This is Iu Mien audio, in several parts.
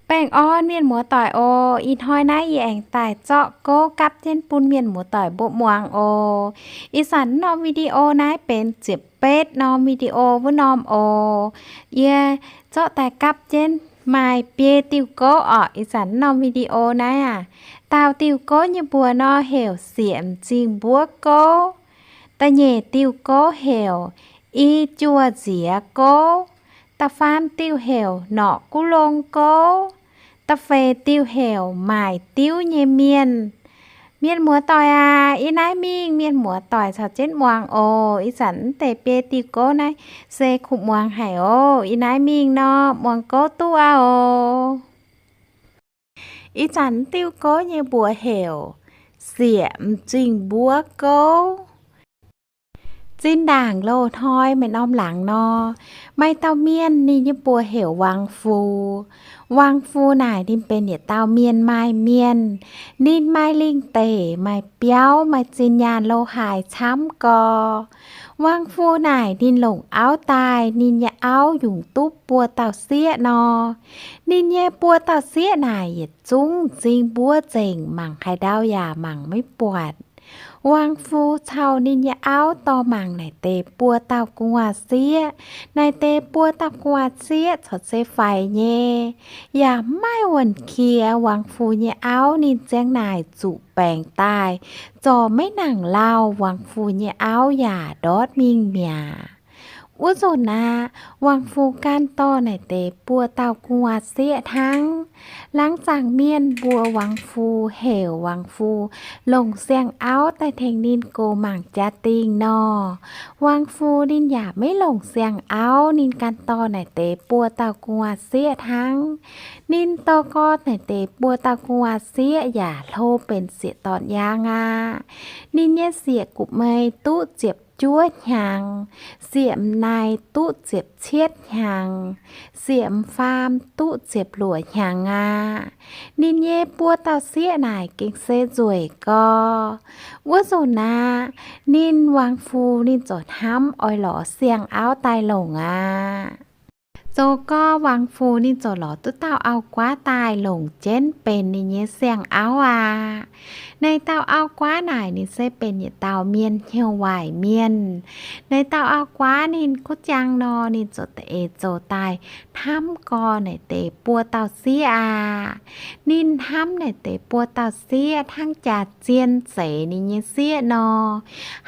Baengh orn mienh muoz-doic oc. Ih hnoi naaiv yie aengx daaih zorqv gouv gapv jienv bun mienh muoz-doic mbuo muangx oc. Ih zanc norm video naaiv benx ziepc betv norm video wuov norm oc. Yie zorqv daaih gapv jienv maaih biei diuh gouv orqc. Ih zanc norm video naaiv aac, dauh diuh gouv nyei mbuox nor heuc Sieqv M'zing Mbuov Gouv. Da'nyeic diuh gouv heuc I Juoh Nziex Gouv. Da'faam diuh heuc Norqc Guv Long Gouv. Da'feix diuh heuc Maaic Diuv Nyei Mienh. Mienh muoz-doic aac, ih naaiv mingh mienh muoz-doic caux jienv muangx oc. Ih zanc mv deix biei diuh gouv naaiv se kuv muangx haic oc. Ih naaiv mingh nor muangx gouv duqv aqv oc. Ih zanc diuh gouv nyei mbuox heuc Sieqv M'zing Mbuov Gouv. Zinh ndaangc loz-hnoi maaih norm laangz nor, maaih dauh mienh ninh nyei mbuox heuc Wang Fu. Wang Fu naaic ninh benx yietc dauh mienh maaih mienh. Ninh maaih lingh deic, maaih biauv, maaih zinh nyaanh lo haaix camv gorx. Wang Fu naaic ninh longc auv daaih, ninh nyei auv yungz duqv buo dauh sieqv nor. Ninh nyei buo dauh sieqv naaic yietc zungv m'zing mbuov nzengc, mangc haaix ndau yaac mangc maiv buatc. Wang Fu caux ninh nyei auv dorh mangc naaic deix buo dauh gu'nguaaz-sieqv. Naaic deix buo dauh gu'nguaaz-sieqv corc se faix nyei, yaac mv maaih wuonh qiex. Wang Fu nyei auv ninh ziang naaic zuqc baengc daaih, zorc maiv nangc lauh. Wang Fu nyei auv yaac ndortv mingh mi'aqv. Wuov nzunc aqv, Wang Fu gan dorh naaic deix buo dauh gu'nguaaz-sieqv hnangv. Laangz zaangc mienh mbuox Wang Fu, heuc Wang Fu longc siang-auv daaih tengx ninh goux mangc jaa-dingh nor. Wang Fu ninh yaac maiv longc siang-auv, ninh gan dorh naaic deix buo dauh gu'nguaaz-sieqv hnangv. Ninh dorh gorn naaic deix buo dauh gu'nguaaz-sieqv yaac hlo benx sieqv-dorn yaang aqv. Ninh nyei sieqv gu'mei duqv ziepc juov hnyangx, sieqv m'nai duqv ziepc cietv hnyangx, sieqv m'faam duqv ziepc luoqc hnyangx aqv. Ninh nyei buo dauh sieqv naaic gengh se nzueic gorx. Wuov nzunc aqv, ninh Wang Fu ninh ziouc hnamv oix lorz siang-auv daaih longc aqv. Zoux gorx Wang Fu ninh ziouc lorz duqv dauh auv-guaav daaih longc jienv benx ninh nyei siang-auv aqv. Naaiv dauh auv-guaav naaic ninh se benx yietc dauh mienh hnyouv waaic mienh. Naaiv dauh auv-guaav ninh kuv jangx nor, ninh ziouc da'eix zoux daaih hnamv gorx naaic deix buo dauh sieqv aqv. Ninh hnamv naaic deix buo dauh sieqv hnangv jaax-zien zeix ninh nyei sieqv nor.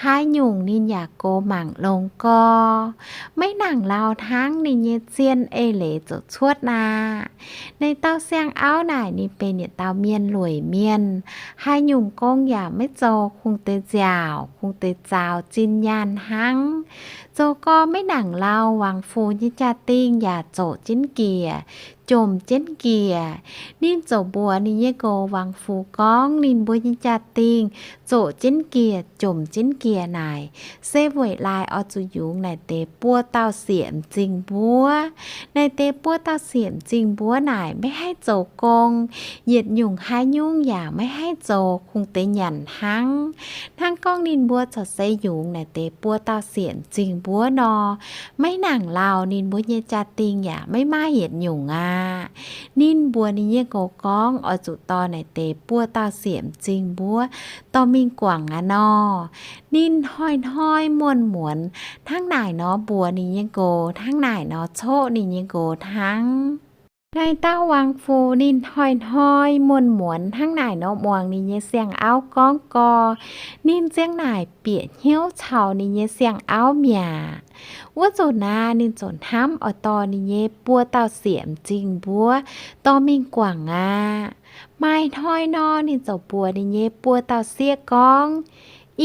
Haaix nyungc ninh yaac goux mangc longx gorx. Maiv nangc lauh hnangv ninh nyei zien eix leiz ziouc cuotv aqv. Naaiv dauh siang-auv naaic ninh benx yietc dauh mienh lueic mienh. Haaix nyungc gong yaac maiv zoux, kungx deix nziaauc, kungx deix zaaux zinh nyaanh hnangv. Zoux gorx maiv nangc lauh, Wang Fu nyei jaa-dingh yaac zoqc jienv njiec, jomc jienv njiec. Ninh ziouc mbuox ninh nyei nqox Wang Fu gorngv ninh mbuo nyei jaa-dingh zoqc jienv njiec, jomc jienv njiec naaic, se weic laaix oix zuqc yungz naaic deix buo dauh sieqv m'zing mbuov. Naaic deix buo dauh sieqv m'zing mbuov naaic maiv haih zoux gong, yietc nyungc haaix nyungc yaac maiv haih zoux, kungx deix nyanc hnangv. Hnangv gorngv ninh mbuo corc se yungz naaic deix buo dauh sieqv m'zing mbuov nor, maiv nangc lauh ninh mbuo nyei jaa-dingh yaac maiv maaih yietc nyungc aqv. Ninh mbuox ninh nyei nqox gorngv oix zuqc dorh naaic deix buo dauh sieqv m'zing mbuov dorh mingh guangc aqv nor. Ninh hnoi-hnoi muonz-muonz hnangv naaic nor mbuox ninh nyei nqox, hnangv naaic nor coqv ninh nyei nqox hnangv. Naaiv dauh Wang Fu ninh hnoi-hnoi muonz-muonz hnangv naaic nor muangx ninh nyei siang-auv gorngv gorx, ninh ziang naaic bieqc hnyouv caux ninh nyei siang-auv mi'aqv. Wuov nzunc naaic ninh ziouc hnamv oix dorh ninh nyei buo dauh sieqv m'zing mbuov dorh mingh guangc aqv. Maaih hnoi nor ninh ziouc mbuox ninh nyei buo dauh sieqv gorngv,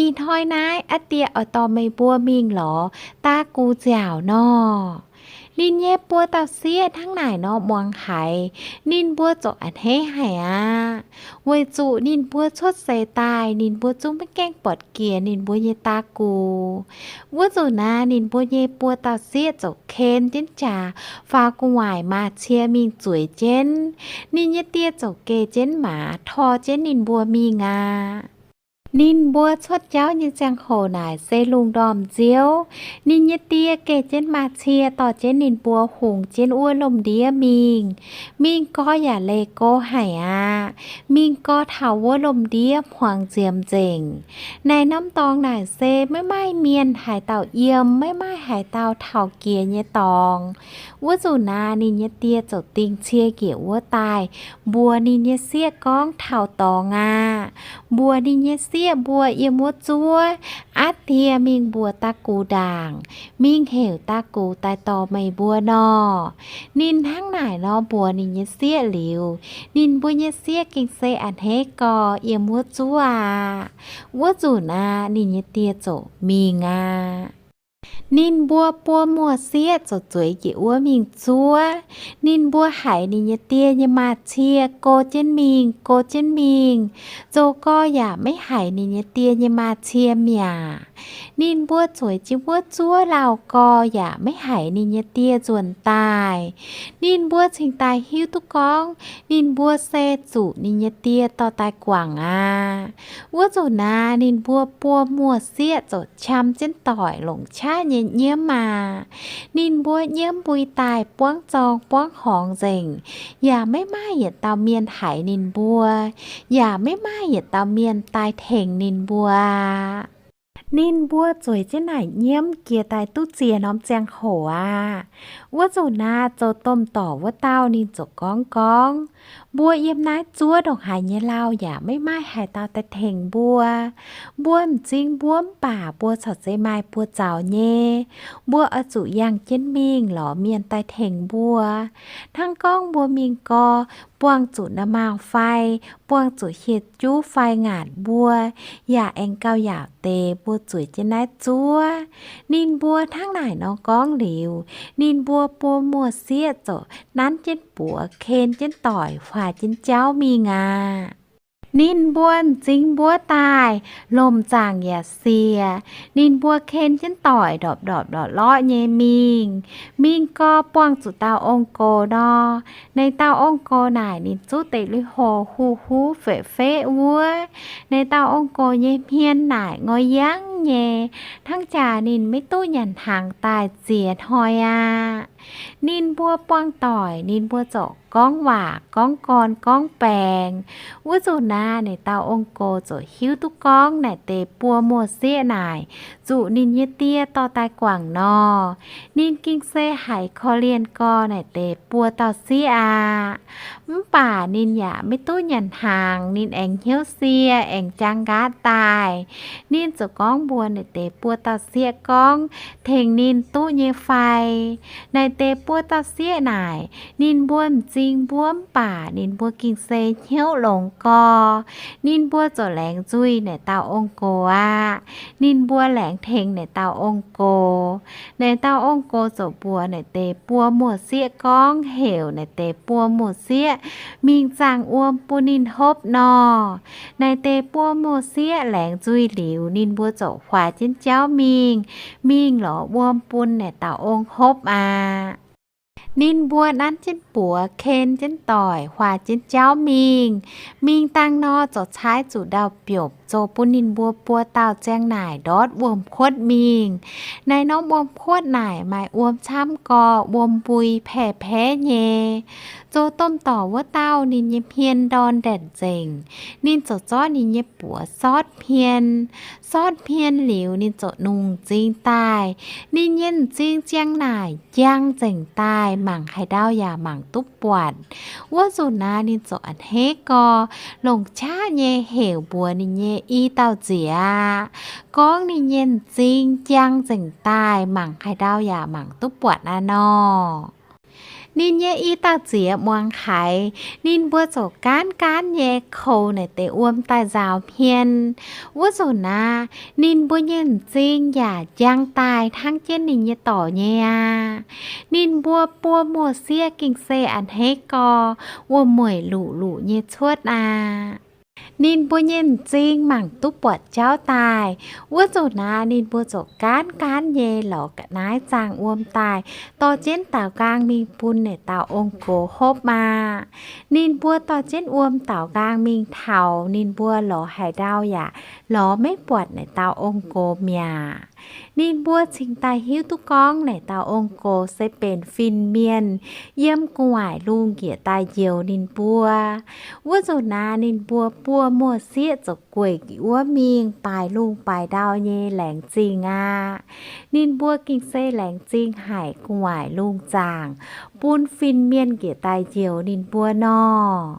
Ih hnoi naaiv aa die oix dorh meih mbuo mingh lorz daa gux nziaauc nor. Ninh nyei buo dauh sieqv hnangv naaic nor muangx haiz, ninh mbuo ziouc a'hneiv haic aqv. Weic zuqc ninh mbuo cuotv seix daaih ninh mbuo zungv maiv gaengh buatc jiex ninh mbuo nyei daa gux. Wuov nzunc naaic ninh mbuo nyei buo dauh sieqv ziouc ken jienv jaax faaux gu'nguaaic maaz-cie mingh zueiz jienv. Ninh nyei die ziouc geh jienv maaz tor jienv ninh mbuo mingh aqv. Ninh mbuo cuotv jauv nyei ziangh hoc naaic se lungh ndorm nziouv. Ninh nyei die geh jienv maaih cie dorh jienv ninh mbuo hungx jienv wuov lomh ndiev mingh. Mingh gorx yaac leih go haic aqv. Mingh gorx taux wuov lomh ndiev hmuangx nziemx nzengc. Naaic norm dorngx naaic se maiv maaih mienh haaix dauh yiem, maiv maaih haaix dauh taux jiex nyei dorngx. Wuov nzunc naaic ninh nyei die ziouc dingh cie njiec wuov daaih, mbuox ninh nyei sieqv gorngv, Taux dorngx aqv. Mbuox ninh nyei sieqv mbuo yiem wuov zuov, Aav die, mingh mbuox da'gux ndaangc, mingh heuc da'gux daaih dorh meih mbuo nor. Ninh hnangv naaic nor mbuox ninh nyei sieqv liuz, ninh mbuo nyei sieqv gengh se a'hneiv gorx yiem wuov zuov aqv. Wuov nzunc naaic ninh nyei die ziouc mingh aqv. Ninh mbuo buo muoz-sieqv ziouc zueiz njiec wuov mingh zuov. Ninh mbuo haiz ninh nyei die nyei maaz-cie go jienv mingh, go jienv mingh, zoux gorx yaac maiv haiz ninh nyei die nyei maaz-cie mi'aqv. Ninh mbuo zueiz jienv wuov zuov lauh gorx yaac maiv haiz ninh nyei die nzuonx daaih. Ninh mbuo cingx daaih hiuv duqv gorngv ninh mbuo se zuqc ninh nyei die dorh daaih guangc aqv. Wuov nzunc naaic ninh mbuo buo muoz-sieqv ziouc qam jienv doic longc qaqv nyei nyiemv aqv. Ninh mbuo nyiemv mbui daaih buangv zorng buangv horngz nzengc, yaac maiv maaih yietc dauh mienh haiz ninh mbuo, yaac maiv maaih yietc dauh mienh daaih tengx ninh mbuo aqv. Ninh mbuo zueiz jienv naaic nyiemv jiex daaih duqv ziex norm ziangh hoc aqv. Wuov nzunc naaic zoux domh dorc wuov dauh ninh ziouc gorngv gorngv, Mbuo yiem naaiv zuov ndongc haaix nyei lauh yaac maiv maaih haaix dauh daaih tengx mbuo. Mbuo m'zing mbuo mv baac mbuo corc se maaih buoz zaux nyei. Mbuo oix zuqc yangh jienv mingh lorz mienh daaih tengx mbuo. Hnangv gorngv mbuo mingh gorx, buangh zuqc na'maauh fai, buangh zuqc hieh juv fai ngaatc mbuo, yaac aengx gauh yaauc deix mbuo zueiz jienv naaiv zuov. Ninh mbuo hnangv naaic nor gorngv liuz, ninh mbuo buo muoz-sieqv ziouc nanv jienv buoz ken jienv doic huaax jienv jauv mingh aqv. Ninh mbuo m'zing mbuov daaih, lomh zaangc yaac siec. Ninh mbuo ken jienv doic ndorpc ndorpc lorqc-lorqc nyei mingh. Mingh gorx buangh zuqc dauh ong-gox nor. Naaic dauh ong-gox naaic ninh zuqv deix lui-houx huv-huv feqv-feqv wuov. Naaic dauh ong-gox nyei hmien naaic ngoi yangv nyei, hnangv jaax ninh maiv duqv nyanc hnaangx daaih ziex hnoi aqv. Ninh mbuo buangh doic, ninh mbuo ziouc gorngv waac gorngv gorn gorngv baengc. Wuov nzunc naaic, naaic dauh ong-gox ziouc hiuv duqv gorngv naaic deix buo muoz-sieqv naaic zuqc ninh nyei die dorh daaih guangc nor. Ninh gengh se haiz korv-lienh gorx naaic deix buo dauh sieqv aqv. Mv baac ninh yaac maiv duqv nyanc hnaangx, ninh aengx hnyouv sie, aengx jaang nqaatv daaih. Ninh ziouc gorngv mbuox naaic deix buo dauh sieqv gorngv tengx ninh duqv nyei fai. Naaic deix buo dauh sieqv naaic, ninh mbuo m'zing mbuov mv baac ninh mbuo gengh se hnyouv longx gorx. Ninh mbuo ziouc laengz nzuih naaic dauh ong-gox aqv. Ninh mbuo laengz tengx naaic dauh ong-gox. Naaic dauh ong-gox ziouc mbuox naaic deix buo muoz-sieqv gorngv heuc naaic deix buo muoz-sieqv mingh zaangh wuom bun ninh hopv nor. Naaic deix buo muoz-sieqv laengz nzuih liuz, ninh mbuo ziouc huaax jienv jauv mingh, mingh lorz wuom bun naaic dauh ong hopv aqv. Ninh mbuo nanv jienv buoz ken jienv doic huaax jienv jauv mingh. Mingh dangh nor ziouc caaiv zuqc ndau-biopc zoux bun ninh mbuo buo dauh ziang naaic ndortv wuom-kuotv mingh. Naaiv norm wuom-kuotv naaic maaih wuom camv gorx, wuom mbui paeqv-paeqv nyei. Zoux domh dorc wuov dauh ninh nyei hmien ndorn ndaenc nzengc. Ninh ziouc zorqv ninh nyei buoz sortv hmien. Sortv hmien liuz ninh ziouc nungx m'zing daaih. Ninh nyei m'zing ziang naaic njang nzengc daaih, mangc haaix ndau yaac mangc duqv buatc. Wuov nzunc naaiv ninh ziouc a'hneiv gorx, longc qaqv nyei heuc mbuox ninh nyei i dauh nziez aqv, gorngv ninh nyei m'zing njang nzengc daaih, mangc haaix ndau yaac mangc duqv buatc aqv nor. Ninh nyei i dauh nziez muangx haiz, ninh mbuo ziouc gaanv gaanv nyei koux naaic deix wuom daaih nzaaux hmien. Wuov nzunc naaiv, ninh mbuo nyei m'zing yaac njang daaih hnangv jienv ninh nyei dorc nyei aqv. Ninh mbuo buo muoz-sieqv gengh se a'hneiv gorx, wuom-mueic luqc luqc nyei cuotv aqv. Ninh mbuo nyei m'zing mangc duqv buatc jauv daaih. Wuov nzunc naaiv ninh mbuo ziouc gaanv gaanv nyei lorz ga'naaiv zaangh wuom daaih, dorh jienv daaux nqaang mingh bun naaic dauh ong-gox hopv maah. Ninh mbuo dorh jienv wuom daaux nqaang mingh taux, ninh mbuo lorz haaix ndau yaac lorz maiv buatc naaic dauh ong-gox mi'aqv. Ninh mbuo cingx daaih hiuv duqv gorngv naaic dauh ong-gox se benx fin-mienh yiem gu'nguaaic lungh njiec daaih njoux ninh mbuo. Wuov nzunc naaiv ninh mbuo buo muoz-sieqv ziouc gueic wuov mingh baaix lungh baaix ndau nyei laengz zingh aqv. Ninh mbuo gengh se laengz zingh haic gu'nguaaic lungh zaangc bun fin-mienh njiec daaih njoux ninh mbuo nor.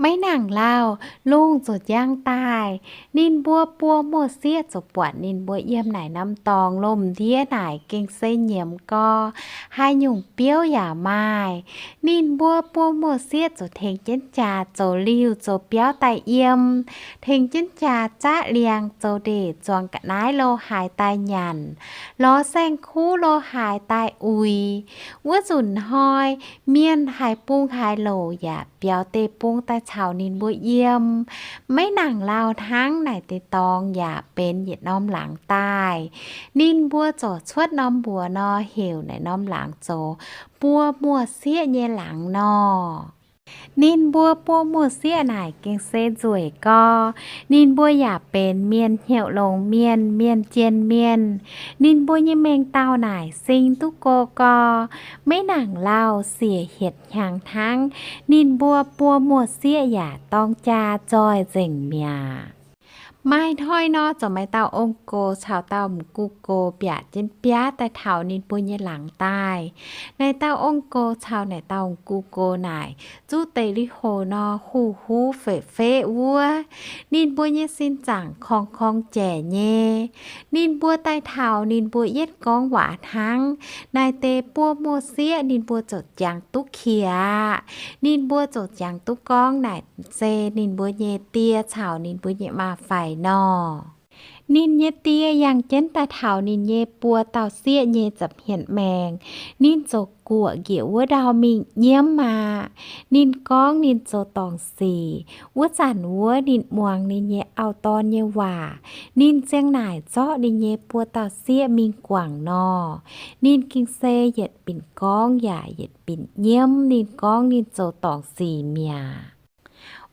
Maiv nangc lauh, lungh ziouc njang daaih. Ninh mbuo buo muoz-sieqv ziouc buatc ninh mbuo yiem naaic norm dorngx lomh ndiev naaic gengh se nyiemz gorx, haaix nyungc biouv yaac maaih. Ninh mbuo buo muoz-sieqv ziouc tengx jienv jaax zoux liuh zoux biauv daaih yiem, tengx jienv jaax zaqv liangx zoux ndeic zuangx ga'naaiv lo haaix daaih nyanc, lorz saeng-kuv lo haaix daaih uix. Wuov nzunc hnoi, mienh haaix bung haaix loc yaac biaux deic-bung daaih caux ninh mbuo yiem. Maiv nangc lauh hnangv, naaic deix dorngx yaac benx yietc norm laangz daaih. Ninh mbuo ziouc cuotv norm mbuox nor, heuc naaic norm laangz zoux buo muoz-sieqv nyei laangz nor. Ninh mbuo buo muoz-sieqv naaic gengh se nzueic gorx. Ninh mbuo yaac benx mienh hnyouv longx mienh, mienh jien mienh. Ninh mbuo nyei mengh dauh naaic sing duqv go gorx, maiv nangc lauh siec hietc hnyangx hnangv. Ninh mbuo buo muoz-sieqv yaac dorng jaa nzoih nzengc mi'aqv. Maaih hnoi nor, ziouc maaih dauh ong-gox caux dauh m'gu gox mbiaauc jienv biaav daaih taux ninh mbuo nyei laangz daaih. Naaic dauh ong-gox caux naaic dauh m'gu gox naaic zuqv deic-li-hoc nor, huv-huv feqv-feqv wuov. Ninh mbuo nyei sin zaangc korng-korng jaic nyei. Ninh mbuo daaih taux, ninh mbuo yietv gorngv waac hnangv. Naaic deix buo muoz-sieqv ninh mbuo ziouc jangx duqv qiex aqv. Ninh mbuo ziouc jangx duqv gorngv naaic se ninh mbuo nyei die caux ninh mbuo nyei maa-faix nor. Ninh nyei die yangh jienv daaih taux ninh nyei buo dauh sieqv nyei za'hmien maengx. Ninh ziouc guoqv njiec wuov ndau mingh nyiemv aqv. Ninh gorngv ninh zoux dorngc sic. Wuov zanc wuov ninh muangx ninh nyei auv-dorn nyei waac. Ninh ziang naaic zorqv ninh nyei buo dauh sieqv mingh guangc nor. Ninh gengh se yietc binc gorngv yaac yietc binc nyiemv ninh gorngv ninh zoux dorngc sic mi'aqv.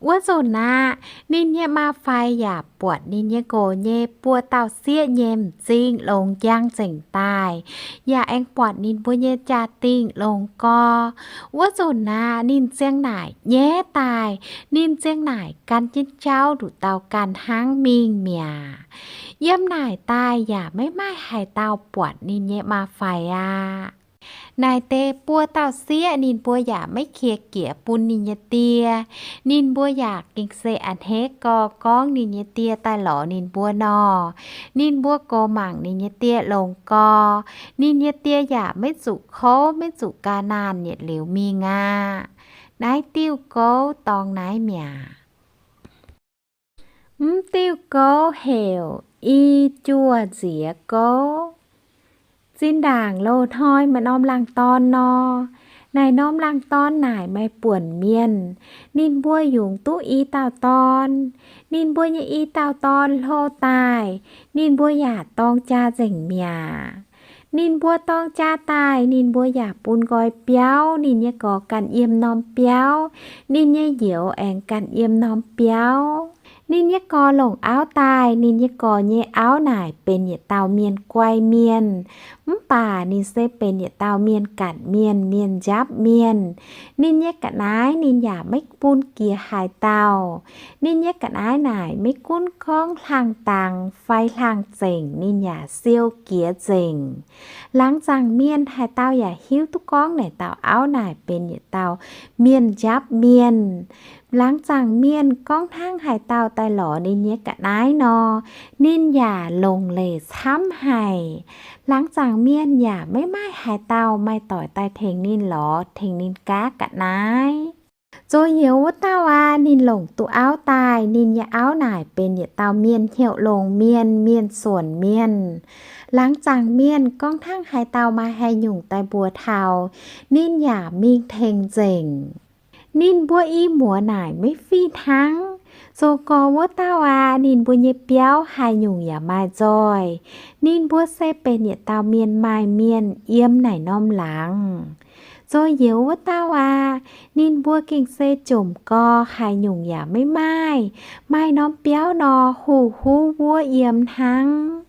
Wuov nzunc aqv, ninh nyei maa-faix yaac buatc ninh nyei nqox nyei buo dauh sieqv nyei m'zing longx njang nzengc daaih, yaac aengx buatc ninh mbuo nyei jaa-dingh longx gorx. Wuov nzunc aqv, ninh ziang naaic nyaiv daaih. Ninh ziang naaic gan jienv jauv nduqc dauh ganh hnangv mingh mi'aqv. Yiem naaic daaih yaac maiv maaih haaix dauh buatc ninh nyei maa-faix aqv. Naaic deix buo dauh sieqv ninh mbuo yaac maiv qiex jiez bun ninh nyei die. Ninh mbuo yaac gengh se a'hneiv gorx gorngv ninh nyei die daaih lorz ninh mbuo nor. Ninh mbuo goux mangc ninh nyei die longx gorx. Ninh nyei die yaac maiv zuqc kouv maiv zuqc ga'naanh yietc liuz mingh aqv. Naaiv diuh gouv dorngx naaiv mi'aqv. Mv diuh gouv heuc i juoh nziex gouv. Zinh ndaangc loz-hnoi maaih norm laangz dorn nor. Naaic norm laangz dorn naaic maaih buonc mienh. Ninh mbuo yungz duqv i dauh dorn. Ninh mbuo nyei i dauh dorn hlo daaih, ninh mbuo yaac dorng jaa nzengc mi'aqv. Ninh mbuo dorng jaa daaih, ninh mbuo yaac bun nqoi biauv. Ninh nyei gorx ganh yiem norm biauv, ninh nyei njoux aengx ganh yiem norm biauv. Ninh nyei gorx longc auv daaih, ninh nyei gorx nyei auv naaic benx yietc dauh mienh guai mienh, mv baac ninh se benx yietc dauh mienh gatc mienh, mienh njapv mienh. Ninh nyei ga'naaiv ninh yaac maiv bun jiex haaix dauh. Ninh nyei ga'naaiv naaic maiv gunv gorngv hlang dangx fai hlang zengc, ninh yaac siou jiex nzengc. Laangz zaangc mienh haaix dauh yaac hiuv duqv gorngv naaic dauh auv naaic benx yietc dauh mienh njapv mienh. Laangz zaangc mienh gorngv hnangv haaix dauh daaih lorz ninh nyei ga'naaiv nor, ninh yaac longc leiz camv haic. Laangz zaangc mienh yaac maiv maaih haaix dauh maaih doic daaih tengx ninh lorz, tengx ninh gaav ga'naaiv. Zoux youz wuov dauh aqv, ninh longc duqv auv daaih. Ninh nyei auv naaic benx yietc dauh mienh hnyouv longx mienh, mienh suonc mienh. Laangz zaangc mienh gorngv hnangv haaix dauh maaih haaix nyungc daaih mbuox taux, ninh yaac mingh tengx nzengc. Ninh mbuo i muoz naaic maiv fih hnangv. Zoux gorx wuov dauh aqv, ninh mbuo nyei biauv haaix nyungc yaac maaih nzoih. Ninh mbuo se benx yietc dauh mienh maaih mienh yiem naaic norm laangz. Zoux youz wuov dauh aqv, ninh mbuo gengh se jomc gorx, haaix nyungc yaac maiv maaih. Maaih norm biauv nor, huv-huv wuov yiem hnangv.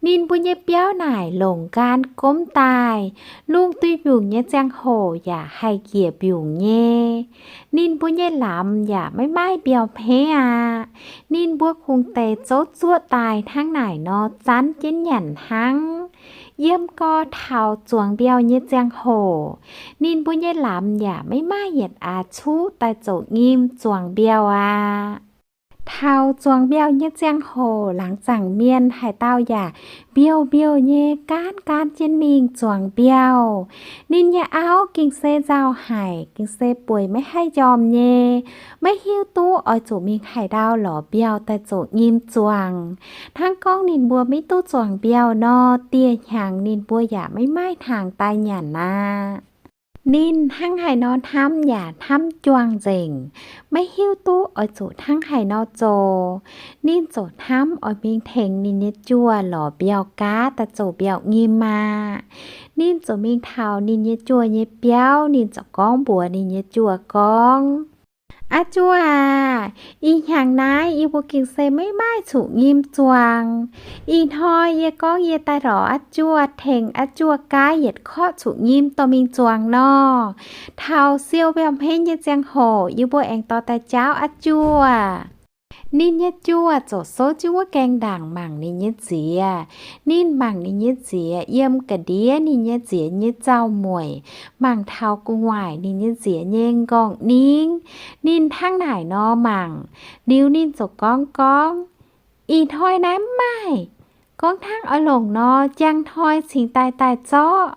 Ninh mbuo nyei biauv naaic longc nqaan gomv daaih, lungh duih mbiungc nyei ziangh hoc yaac haih njiec mbiungc nyei. Ninh mbuo nyei lamz yaac maiv maaih mbiauh hmeiv aqv. Ninh mbuo kungx deix zouv zuoqv daaih hnangv naaic nor zanv jienv nyanc hnangv. Yiem gorx taux zuangx mbiauh nyei ziangh hoc, ninh mbuo nyei lamz yaac maiv maaih yietc aax cuqv daaih zoux nyim zuangx mbiauh aqv. Taux zuangx mbiauh nyei ziangh hoc, laangz zaangc mienh haaix dauh yaac mbiouh mbiouh nyei gaanv gaanv jienv mingh zuangx mbiauh. Ninh nyei auv gengh se nzauh haic, gengh se bueix maiv haih njormh nyei, maiv hiuv duqv oix zuqc mingh haaix ndau lorz mbiauh daaih zoux nyim zuangx. Hnangv gorngv ninh mbuo maiv duqv zuangx mbiauh nor, dieh hnyangx ninh mbuo yaac maiv maaih hnaangx daaih nyanc aqv. Ninh hnangv haaix nor hnamv yaac hnamv juangc nzengc, maiv hiuv duqv oix zuqc hnangv haaix nor zoux. Ninh ziouc hnamv oix mingh tengx ninh nyei juoz lorz mbiauh gaav daaih zoux mbiauh nyim aqv. Ninh ziouc mingh taux ninh nyei juoz nyei biauv, ninh ziouc gorngv mbuox ninh nyei juoz gorngv, Aa juoz aac, ih hnyangx naaiv yie mbuo gengh se maiv maaih zuqc nyim zuangx. Ih hnoi yie gorngv yie daaih lorz aa juoz, tengx aa juoz gaav yietc korqv zuqc nyim dorh mingh zuangx nor, taux siou mbiauh hmeiv nyei ziangh hoc yie mbuo aengx dorh daaih jaauv aa juoz. Ninh nyei juoz ziouc souv jienv wuov gaengh ndaangc mangc ninh nyei nziex. Ninh mangc ninh nyei nziex yiem ga'ndiev ninh nyei nziex nyei nzauh mueic, mangc taux gu'nguaaic ninh nyei nziex nyei m'nqorngv-ningv. Ninh hnangv naaic nor mangc, liuz ninh ziouc gorngv gorngv, Ih hnoi naaiv mv maaih. Gorngv hnangv oix longc nor, njang hnoi cingx daaih daaih zorqv.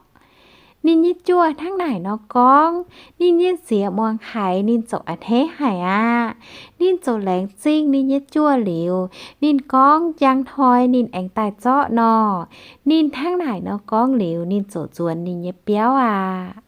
Ninh nyei juoz hnangv naaic nor gorngv, ninh nyei nziex muangx haiz ninh ziouc a'hneiv haic aqv. Ninh ziouc laengz zingh ninh nyei juoz liuz, ninh gorngv njang hnoi ninh aengx daaih zorqv nor. Ninh hnangv naaic nor gorngv liuz, ninh ziouc nzuonx ninh nyei biauv aqv.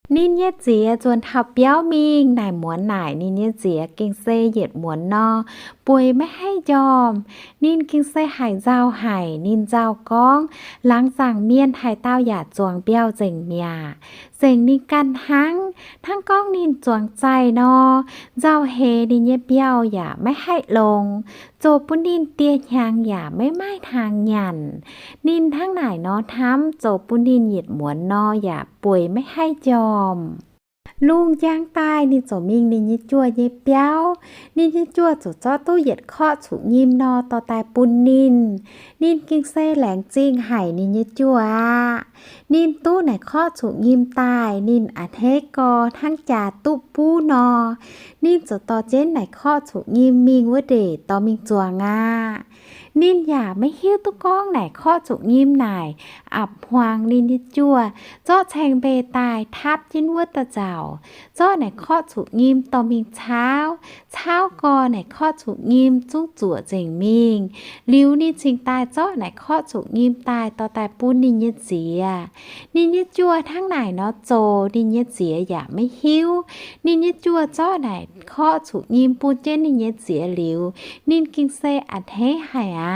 Ninh nyei nziex nzuonx taux biauv mingh, naaic muonz naaic ninh nyei nziex gengh se yietc muonz nor, bueix maiv haih njormh. Ninh gengh se haiz nzauh haic. Ninh nzauh gorngv, laangz zaangc mienh haaix dauh yaac zuangx mbiauh nzengc mi'aqv. Zengc ninh ganh hnangv. Hnangv gorngv ninh zuangx zaih nor, nzauh heix ninh nyei mbiauh yaac maiv haih longx, zoux bun ninh dieh hnyangx yaac maiv maaih hnaangx nyanc. Ninh hnangv naaic nor hnamv, zoux bun ninh yietc muonz nor yaac bueix maiv haih njormh. Lungh njang daaih ninh ziouc mingh ninh nyei juoz nyei biauv. Ninh nyei juoz ziouc zorqv duqv yietc korqv zuqc nyim nor dorh daaih bun ninh. Ninh gengh se laengz zingh haic ninh nyei juoz aqv. Ninh duqv naaic korqv zuqc nyim daaih, ninh a'hneiv gorx hnangv jaax duqv buv nor. Ninh ziouc dorh jienv naaic korqv zuqc nyim mingh wuov ndeic dorh mingh zuangx aqv. Ninh yaac maiv hiuv duqv gorngv naaic korqv zuqc nyim naaic apc hmuangx ninh nyei juoz, zorqv caeng-mbei daaih tapv jienv wuov da'nzauc, zorqv naaic korqv zuqc nyim dorh mingh caauv. Caauv gorx naaic korqv zuqc nyim zungv zuoqc nzengc mingh. Liuz ninh cingx daaih zorqv naaic korqv zuqc nyim daaih dorh daaih bun ninh nyei nziex. Ninh nyei juoz hnangv naaic nor zoux, ninh nyei nziex yaac maiv hiuv. Ninh nyei juoz zorqv naaic korqv zuqc nyim bun jienv ninh nyei nziex liuz, ninh gengh se a'hneiv haic aqv.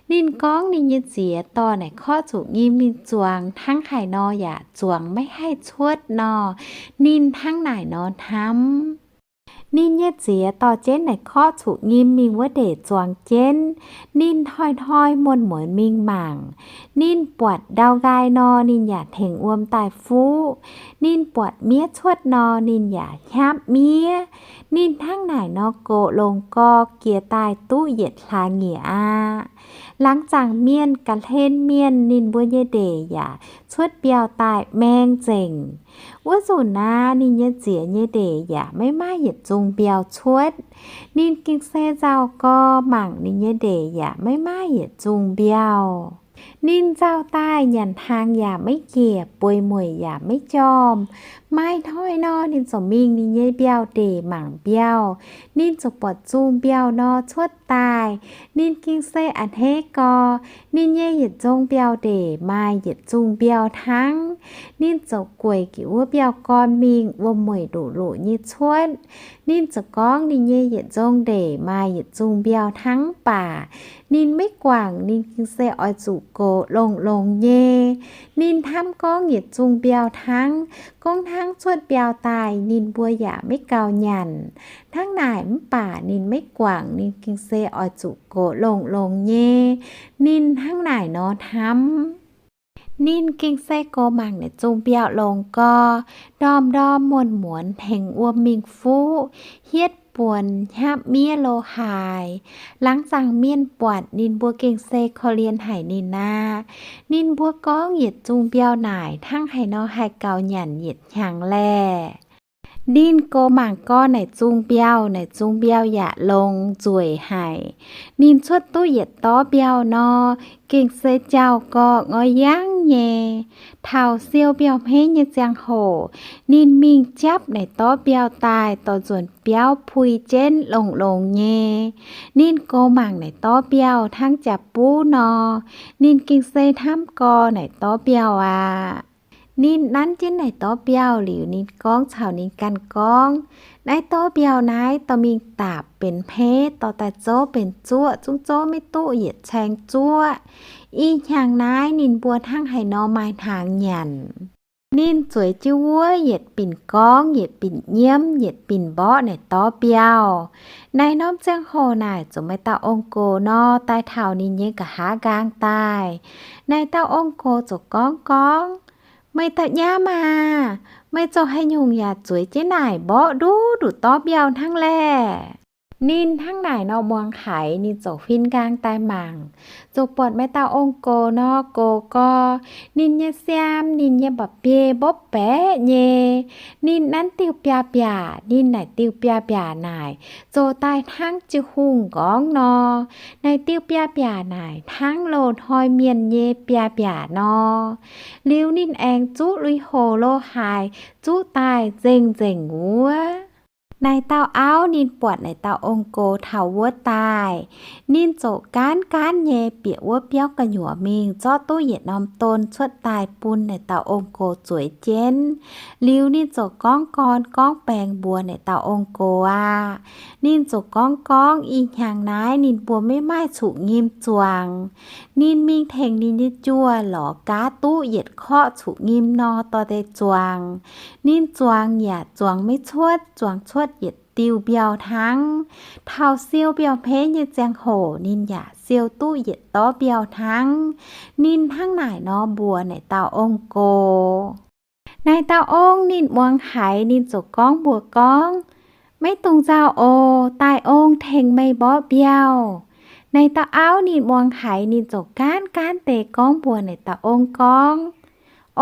Ninh gorngv ninh nyei nziex dorh naaic korqv zuqc nyim mingh zuangx hnangv haaix nor yaac zuangx maiv haih cuotv nor. Ninh hnangv naaic nor hnamv. Ninh nyei nziex dorh jienv naaic korqv zuqc nyim mingh wuov ndeic zuangx jienv. Ninh hnoi-hnoi muonz-muonz mingh mangc. Ninh buatc ndau nqaai nor, ninh yaac tengx wuom daaih fuqv. Ninh buatc miev cuotv nor, ninh yaac hnyapv miev. Ninh hnangv naaic nor gox longx gorx jiex daaih duqv yietc hlaax nyieqc aqv. Laangz zaangc mienh ga'hlen mienh ninh mbuo nyei ndeic yaac cuotv mbiauh daaih maeng nzengc. Wuov nzunc aqv, ninh nyei nziex nyei ndeic yaac maiv maaih yietc zungh mbiauh cuotv. Ninh gengh se nzauh gorx mangc ninh nyei ndeic yaac maiv maaih yietc zungh mbiauh. Ninh nzauh daaih nyanc hnaangx yaac maiv njiec, bueix mueic yaac maiv njormh. Maaih hnoi nor, ninh ziouc mingh ninh nyei mbiauh ndeic mangc mbiauh. Ninh ziouc buatc zungh mbiauh nor cuotv daaih, ninh gengh se a'hneiv gau. Ninh nyei yietc nzong mbiauh ndeic maaih yietc zungh mbiauh hnangv. Ninh ziouc gueic jienv wuov mbiauh gorn mingh wuom-mueic nduqc luqc nyei cuotv. Ninh ziouc gorngv ninh nyei yietc nzong ndeic maaih yietc zungh mbiauh hnangv, mv baac ninh maiv guangc. Ninh gengh se oix zuqc gox longx-longx nyei. Ninh hnamv gorngv yietc zungh mbiauh hnangv, gorngv hnangv cuotv mbiauh daaih ninh mbuo yaac maiv gaux nyanc. Hnangv naaic mv baac ninh maiv guangc, ninh gengh se oix zuqc gox longx-longx nyei. Ninh hnangv naaic nor hnamv. Ninh gengh se gox mangc naaic zungh mbiauh longx gau, ndorm-ndorm muonz-muonz hnengx wuom mingh fuqv, hietv buonc, hnyapv miev lo haaix. Laangz zaangc mienh buatc ninh mbuo gengh se korv-lienh haic ninh aqv. Ninh mbuo gorngv yietc zungh mbiauh naaic hnangv haaix nor haih gaux nyanc yietc hnyangx laeh. Ninh gox mangc gau naaic zungh mbiauh, naaic zungh mbiauh yaac longx nzueic haic. Ninh cuotv duqv yietc dorv mbiauh nor, gengh se jauh-gorx ngoi yangv nyei. Taux siou mbiauh hmeiv nyei ziangh hoc, ninh mingh japv naaic dorv mbiauh daaih dorh nzuonx biauv pui jienv longx-longx nyei. Ninh gox mangc naaic dorv mbiauh hnangv jaa-buv nor, ninh gengh se hnamv gau naaic dorv mbiauh aqv. Ninh nanv jienv naaic dorv mbiauh liuz, ninh gorngv caux ninh ganh gorngv, naaiv dorv mbiauh naaiv dorh mingh dapc benx hmeiv, dorh daaih zouv benx zuoqv, zungv zouv maiv duqv yietc caeng zuoqv. Ih hnyangx naaiv ninh mbuo hnangv haaix nor maaih hnaangx nyanc. Ninh zueiz jienv wuov yietc binc gorngv, yietc binc nyiemv, yietc binc mborqv naaic dorv mbiauh. Naaiv norm ziangh hoc naaic ziouc maaih dauh ong-gox nor daaih taux ninh nyei nqa'haav nqaang daaih. Naaiv dauh ong-gox ziouc gorngv gorngv, meih dauh nyaam aah! Meih zoux haaix nyungc yaac zueiz jienv naaic mborqv nduqc nduqc dorv mbiauh hnangv laeh? Ninh hnangv naaic nor muangx haiz, ninh ziouc huin nqaang daaih mangc, ziouc buatc maaih dauh ong-gox nor gox gau. Ninh nyei siaam, ninh nyei mba'biei mbopv baeqv nyei. Ninh nanv diuh biaav-mbiaac, ninh naaic diuh biaav-mbiaac naaic zoux daaih hnangv jiu hungh nqorngv nor. Naaic diuh biaav-mbiaac naaic hnangv loz-hnoi mienh nyei biaav-mbiaac nor. Liuz ninh aengx zuqv lui-hoc lo haaix zuqv daaih nzengc-nzengc wuov. Naaic dauh auv ninh buatc naaic dauh ong-gox taux wuov daaih, ninh ziouc gaanv gaanv nyei bieqc wuov biauv gu'nyuoz mingh zorqv duqv yietc norm don cuotv daaih bun naaic dauh ong-gox zueiz jienv. Liuz ninh ziouc gorngv gorn gorngv baeng mbuox naaic dauh ong-gox aqv. Ninh ziouc gorngv gorngv ih hnyangx naaiv ninh mbuo maiv maaih cuqv-nyim zuangx. Ninh mingh tengx ninh nyei juoh lorz gaav duqv yietc korqv cuqv-nyim nor dorh daaih zuangx. Ninh zuangx yaac zuangx maiv cuotv, zuangx cuotv yietc diuh mbiauh hnangv. Taux siou mbiauh hmeiv nyei ziangh hoc ninh yaac siou duqv yietc dorv mbiauh hnangv. Ninh hnangv naaic nor mbuox naaic dauh ong-gox. Naaic dauh ong ninh muangx haiz ninh ziouc gorngv mbuox gorngv, maiv dungx nzauh oc. Daaih ong tengx meih mborqv mbiauh. Naaic dauh auv ninh muangx haiz ninh ziouc gaanv gaanv deix gorngv mbuox naaic dauh ong gorngv,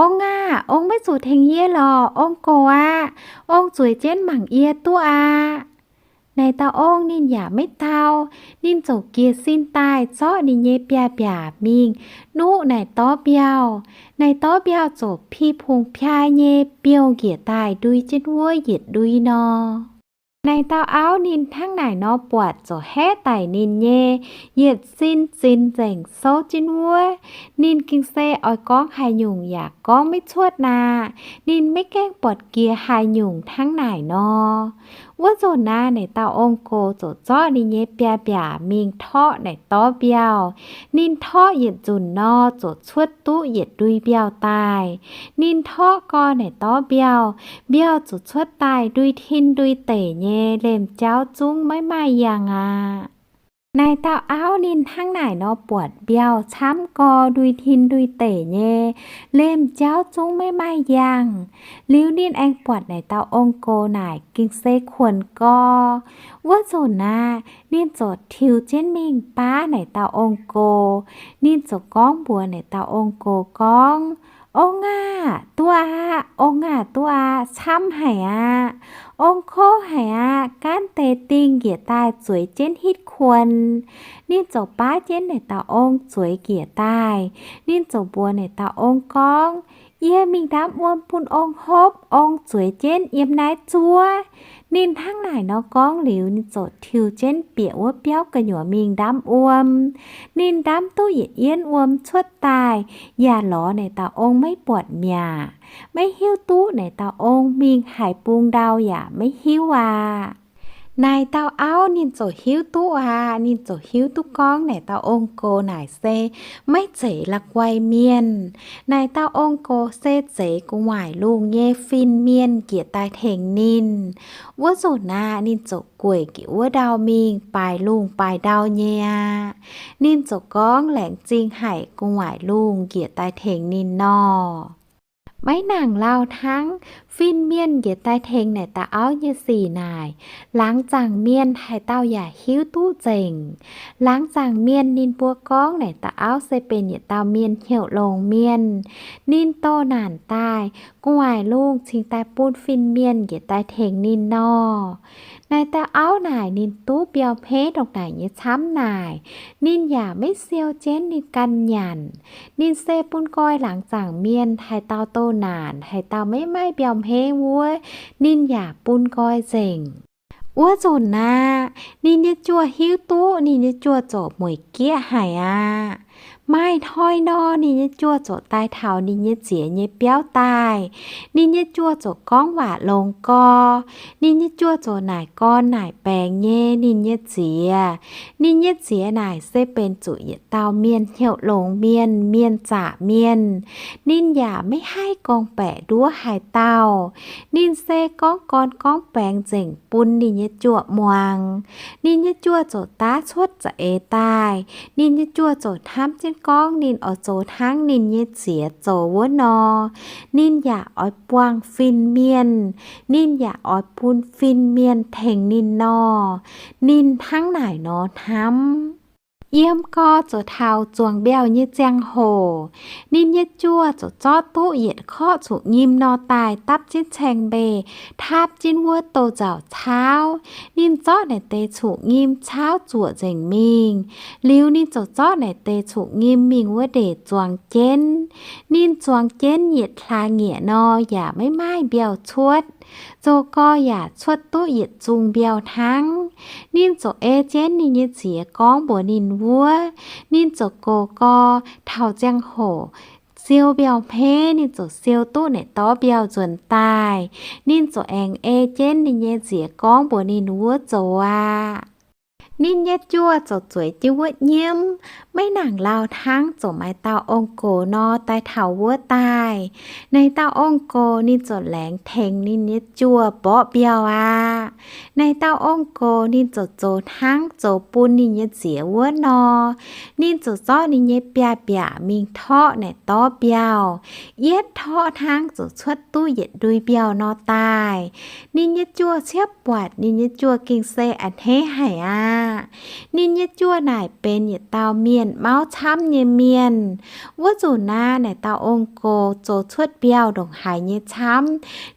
ong aah! Ong maiv zuqc tengx yie lorqc. Ong-gox aqv. Ong zueiz jienv mangc yie duqv aqv. Naaic dauh ong ninh yaac maiv dau. Ninh ziouc jiez sin daaih zorqv ninh nyei biaav-mbiaac mingh nuqv naaic dorv mbiauh. Naaic dorv mbiauh ziouc pih pungx piaa nyei biouh njiec daaih ndui jienv wuov yietc ndui nor. Naaic dauh auv ninh hnangv naaic nor buatc ziouc haeqv daic ninh nyei yietc sin zinx nzengc souv jienv wuov. Ninh gengh se oix gorngv haaix nyungc yaac gorngv maiv cuotv aqv. Ninh maiv gaengh buatc jiex haaix nyungc hnangv naaic nor. Wuov nzunc naaiv, naaic dauh ong-gox ziouc zorqv ninh nyei biaav-mbiaac mingh torqv naaic dorv mbiauh. Ninh torqv yietc nzunc nor, ziouc cuotv duqv yietc ndui mbiauh daaih. Ninh torqv gau naaic dorv mbiauh, mbiauh ziouc cuotv daaih ndui tin ndui deic nyei, lemh jauv zungv maiv maaih yangh aqv. Naaic dauh auv ninh hnangv naaic nor buatc mbiauh camv gau, ndui tin ndui deic nyei, lemh jauv zungv maiv maaih yangh. Liuz ninh aengx buatc naaic dauh ong-gox naaic gengh se kuonx gau. Wuov nzunc naaiv, ninh ziouc tiux jienv mingh baav naaic dauh ong-gox. Ninh ziouc gorngv mbuox naaic dauh ong-gox gorngv, ong aah, duqv aqv. Ong aah, duqv aqv. Camv haic aqv. Ong kouv haic aqv. Gaanv deix dingh njiec daaih zueiz jienv hitv kuonx. Ninh ziouc baav jienv naaic dauh ong zueiz njiec daaih. Ninh ziouc mbuox naaic dauh ong gorngv, Yie mingh ndamv wuom bun ong hopv, ong zueiz jienv yiem naaiv zuov. Ninh hnangv naaic nor gorngv liuz, ninh ziouc tiux jienv bieqc wuov biauv gu'nyuoz mingh ndamv wuom. Ninh ndamv duqv yietc yienv wuom cuotv daaih, yaac lorz naaic dauh ong maiv buatc mi'aqv. Maiv hiuv duqv naaic dauh ong mingh haaix bung ndau yaac maiv hiuv aqv. Naaic dauh auv ninh ziouc hiuv duqv aqv. Ninh ziouc hiuv duqv gorngv naaic dauh ong-gox naaic se maiv zeiz la'guaih mienh. Naaic dauh ong-gox se zeiz gu'nguaaic lungh nyei fin-mienh njiec daaih tengx ninh. Wuov nzunc aqv, ninh ziouc gueic njiec wuov ndau mingh baaix lungh baaix ndau nyei aqv. Ninh ziouc gorngv laengz zingh haic gu'nguaaic lungh njiec daaih tengx ninh nor. Maiv nangc lauh hnangv, fin-mienh njiec daaih tengx naaic dauh auv nyei sic naaic, laangz zaangc mienh haaix dauh yaac hiuv duqv nzengc. Laangz zaangc mienh ninh mbuo gorngv naaic dauh auv se benx yietc dauh mienh hnyouv longx mienh. Ninh doh naanc daaih, gu'nguaaic lungh cingx daaih bun fin-mienh njiec daaih tengx ninh nor. Naaic dauh auv naaic ninh duqv mbiauh hmeiv ndongc naaic nyei camv naaic, ninh yaac maiv siou jienv ninh ganh nyanc. Ninh se bun nqoi laangz zaangc mienh haaix dauh doh naanc, haaix dauh maiv maaih mbiauh hmeiv wuov, ninh yaac bun nqoi nzengc. Wuov nzunc aqv, ninh nyei juoh hiuv duqv ninh nyei juoh ziouc mueic gieqv haic aqv. Maaih hnoi nor, ninh nyei juoh ziouc daaih taux ninh nyei ziex nyei biauv daaih. Ninh nyei juoh ziouc gorngv waac longx gorx. Ninh nyei juoh ziouc naaic gorn naaic baengx nyei ninh nyei ziex. Ninh nyei ziex naaic se benx zuqc yietc dauh mienh hnyouv longx mienh, mienh zaqc mienh. Ninh yaac maiv haih gorngv-baeqc nduov haaix dauh. Ninh se gorngv gorn gorngv baengx nzengc bun ninh nyei juoh muangx. Ninh nyei juoh ziouc daav cuotv za'eix daaih. Ninh nyei juoh ziouc hnamv jienv gorngv ninh oix zoux hnangv ninh nyei ziex zoux wuov nor. Ninh yaac oix buangh fin-mienh. Ninh yaac oix bun fin-mienh tengx ninh nor. Ninh hnangv naaic nor hnamv. Yiem gorx zoux taux zuangx mbiauh nyei ziangh hoc, ninh nyei juoh ziouc zorqv duqv yietc korqv cuqv-nyim nor daaih dapv jienv caeng-mbeih, taapv jienv wuov douz nzauc caauv. Ninh zorqv naaic deix cuqv-nyim caauv zuoqc nzengc mingh. Liuz ninh ziouc zorqv naaic deix cuqv-nyim mingh wuov ndeic zuangx jienv. Ninh zuangx jienv yietc hlaax-nyieqc nor yaac maiv maaih mbiauh cuotv. Zoux gorx yaac cuotv duqv yietc zungh mbiauh hnangv. Ninh ziouc ei jienv ninh nyei ziex gorngv mbuox ninh wuov. Ninh ziouc gox gorx taux ziangh hoc siou mbiauh hmeiv, ninh ziouc siou duqv naaic dorv mbiauh nzuonx daaih. Ninh ziouc aengx ei jienv ninh nyei ziex gorngv mbuox ninh wuov zoux aqv. Ninh nyei juoh ziouc zueiz jienv wuov nyiemv. Maiv nangc lauh hnangv, ziouc maaih dauh ong-gox nor daaih taux wuov daaih. Naaic dauh ong-gox ninh ziouc laengz tengx ninh nyei juoh mborqv mbiauh aqv. Naaic dauh ong-gox ninh ziouc zoux hnangv zoux bun ninh nyei ziex wuov nor. Ninh ziouc zorqv ninh nyei biaav-mbiaac mingh torqv naaic dorv mbiauh. Yietv torqv hnangv ziouc cuotv duqv yietc ndui mbiauh nor daaih. Ninh nyei juoh ciepv buatc, ninh nyei juoh gengh se a'hneiv haic aqv. Ninh nyei juoh naaic benx yietc dauh mienh mauv camv nyei mienh. Wuov nzunc naaiv, naaic dauh ong-gox zoux cuotv mbiauh ndongc haaix nyei camv,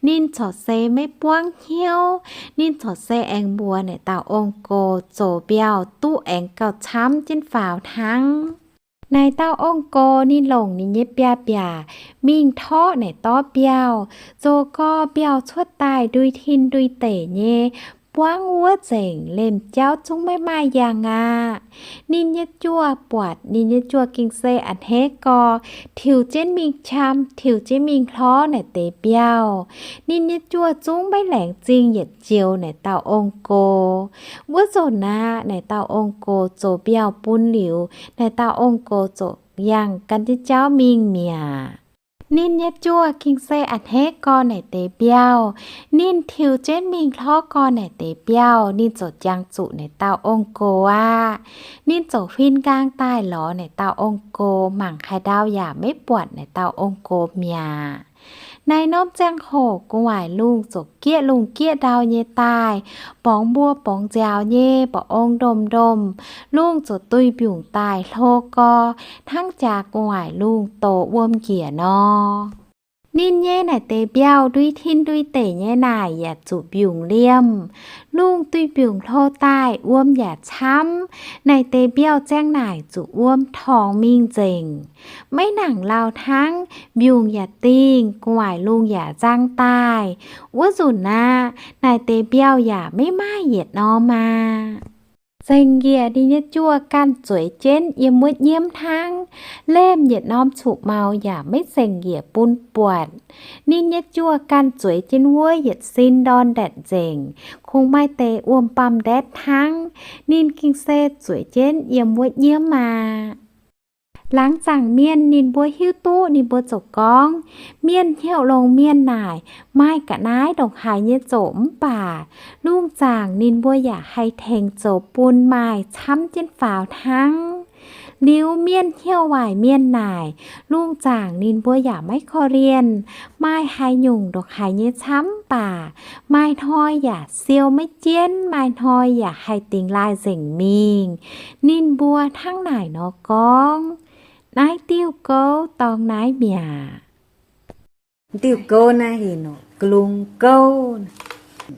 ninh corc se maiv buangv hnyouv. Ninh corc se aengx mbuox naaic dauh ong-gox zoux mbiauh duqv aengx gauh camv jienv faaux hnangv. Naaic dauh ong-gox ninh longc ninh nyei biaav-mbiaac mingh torqv naaic dorv mbiauh. Zoux gorx mbiauh cuotv daaih ndui tin ndui deic nyei, buangv wuov nzengc, liemh jauv zungv maiv maaih yangh aqv. Ninh nyei juoh buatc, ninh nyei juoh gengh se a'hneiv gorx, tiux jienv mingh qam, tiux jienv mingh hlorv naaic deix mbiauh. Ninh nyei juoh zungv maiv laengz zingh yietc joux naaic dauh ong-gox. Wuov nzunc naaiv, naaic dauh ong-gox zoux mbiauh bun liuz, naaic dauh ong-gox ziouc yangh gan jienv jauv mingh mi'aqv. Ninh nyei juoh gengh se a'hneiv gorx naaic deix mbiauh. Ninh tiux jienv mingh hlorv gorx naaic deix mbiauh, ninh ziouc jangx zuqc naaic dauh ong-gox aqv. Ninh ziouc huin nqaang daaih lorz naaic dauh ong-gox, mangc haaix ndau yaac maiv buatc naaic dauh ong-gox mi'aqv. Naaiv norm ziangh hoc gu'nguaaic lungh ziouc gieqv lungh gieqv ndau nyei daaih, borngz mbuo borngz nziaaux nyei, mba'ong ndomh ndomh. Lungh ziouc duih mbiungc daaih hlo gorx, hnangv jaax gu'nguaaic lungh dox wuom njiec nor. Ninh nyei naaic deix mbiauh ndui tin ndui deic nyei naaic yaac zuqc mbiungc liemh. Lungh duih mbiungc hlo daaih wuom yaac camv. Naaic deix mbiauh ziang naaic zuqc wuom torngx mingh nzengc. Maiv nangc lauh hnangv, mbiungc yaac dingh, gu'nguaaic lungh yaac nzang daaih. Wuov nzunc aqv, naaic deix mbiauh yaac maiv maaih yietc norm aqv. Zengc njiec ninh nyei juoh ganh zueiz jienv yiem wuov nyiemv hnangv. Lemh yietc norm cuqv-maux yaac maiv zengc njiec bun buatc. Ninh nyei juoh ganh zueiz jienv wuov yietc sin ndorn ndaatc nzengc, kungx maaih deix wuom-baamh ndetv hnangv. Ninh gengh se zueiz jienv yiem wuov nyiemv aqv. Laangz zaangc mienh ninh mbuo hiuv duqv ninh mbuo ziouc gorngv, mienh hnyouv longx mienh naaic maaih ga'naaiv ndongc haaix nyei zoqc mv baac lungh zaangc ninh mbuo yaac haih tengx zoux bun maaih camv jienv faaux hnangv. Liuz mienh hnyouv waaic mienh naaic, lungh zaangc ninh mbuo yaac maiv korv-lienh, maaih haaix nyungc ndongc haaix nyei camv mv baac maaih hnoi yaac siou maiv jienv, maaih hnoi yaac haih dingx laaih nzengc mingh. Ninh mbuo hnangv naaic nor gorngv. Naaiv diuh gouv dorng naaiv mi'aqv. Diuh gouv naaiv heuc norqc glong gouv.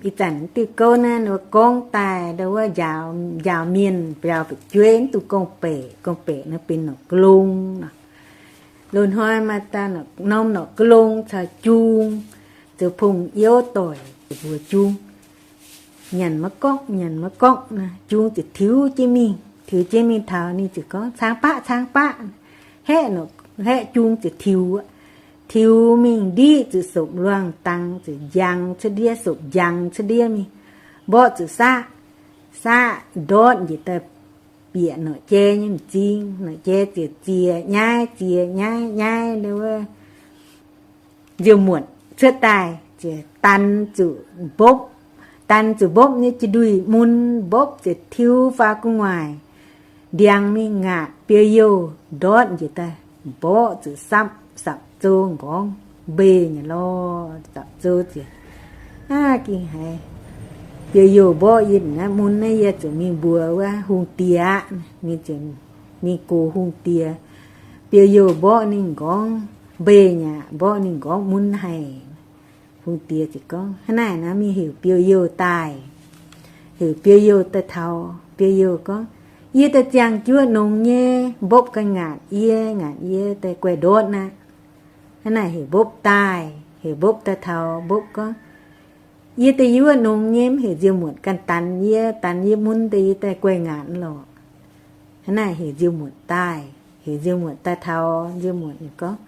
Ih zanc diuh gouv naaiv nor gorngv daaih ndau wuov njaaux, njaaux mienh, njaaux fu'jueiv mv duqv gorngv-beic, gorngv-beic naaiv benx norqc glong nor. Loz-hnoi maaih daaih norm norqc glong caux jung, zoux pong-youv doic mbuox jung, nyanc maiv gorngv, nyanc maiv gorngv nor, jung ziouc tiux jienv mingh, tiux jienv mingh taux ninh ziouc gorngv, caangv baqv, caangv baqv. Haeqv, haeqv jung ziouc tiux, tiux mingh ndiqv ziouc sopc luangh dangx ziouc njang cuotv ndiev, sopc njang cuotv ndiev mingh, mborqv ziouc saqv, saqv ndortv njiec daaih bieqc norqc jai nyei m'zing. Norqc jai ziouc ziex nyaiv, ziex nyaiv, nyaiv ndau wuov nziouv muotc cuotv daaih ziouc danx zuqc mbopv, danx zuqc mbopv nyei jiex nduih mun, mbopv ziouc tiux faaux gu'nguaaic ndiangx mingh ngaatc biou-youh ndortv njiec daaih, mborqv zuqc sapv, sapv-zou nqorngv mbeix nyei lorh, sapv-zou ziouc, aav, gengh haiz biou-youh mborqv yie naaiv mun naaiv, yie zuqc mingh mbuox wuov hungh diex aqv. Ninh ziouc mingh gox hungh diex. Biou-youh mborqv ninh nqorngv mbeix nyei aqv, mborqv ninh nqorngv mun haic. Hungh diex ziouc gorngv, hnangv naaic nor mingh heuc biou-youh daaih. Heuc biou-youh daaih taux, biou-youh gorngv, yie daaih ziangh juoqv nongx nyei, mbopv ganh ngaatc yie, ngaatc yie daaih guaih ndortv aqv. Hnangv naaic heuc mbopv daaih. Heuc mbopv daaih taux, mbopv gorngv, yie daaih yie wuov nongx nyei, mv heuc nziouv muotc ganh danx yie, danx yie mun daaih yie daaih guaih ngaatc lorqc. Hnangv naaic heuc nziouv muotc daaih. Heuc nziouv muotc daaih taux, nziouv muotc gorngv,